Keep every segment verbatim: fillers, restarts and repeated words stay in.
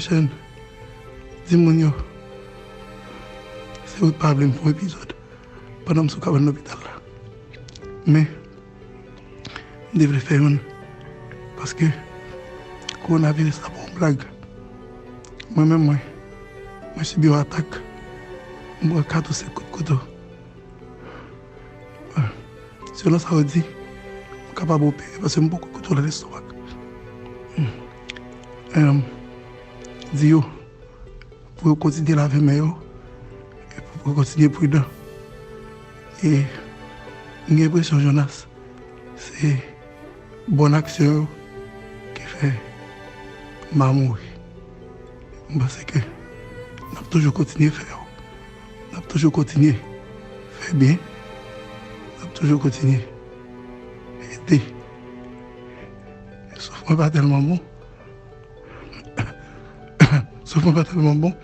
Chèn, di moun yo, se ou t pa vle m fè yon epizòd pandan m sou kabann lopital la. Men, m te vle fè youn, paske kowonaviris la pa yon blag. Mwen menm, mwen, mwen sibi yon atak, m pran kat ou senk kout kouto. Selon sa yo di, m kapab opere paske m poko kontwole lestomak. Em, di yo pou yo kontinye lave men yo, e pou yo kontinye pridan. E m gen enpresyon, Jonas, se bòn aksyon yo ki fè m pa mouri. M panse ke n ap toujou kontinye fè yo. N ap toujou kontinye fè byen. N ap toujou kontinye ede. Souf mwen pa tèlman bon. Souf mwen pa tèlman bon.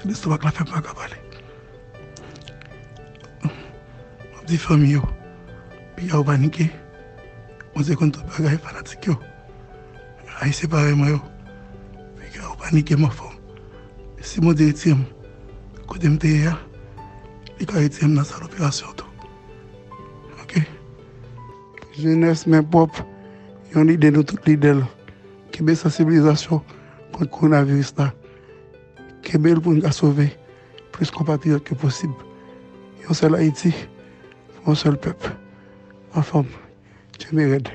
Lestomak la fè m pa ka pale. M ap di fanmi yo, piga yo panike. Bondye konn tout bagay, fanatik yo. Ayisyen parèy mwen yo, piga yo panike, m anfòm. Si Bondye retire m kote m te ye a, li ka retire m nan sal operasyon tou. Oke? Jenès men pwòp, yon lide nou tout lide l. Kenbe sansibilizasyon kont kowonaviris la. Kenbe l pou n ka sove plis konpatriyòt ke posib. Yon sèl Ayiti, pou yon sèl pèp. Anfòm, kenbe rèd.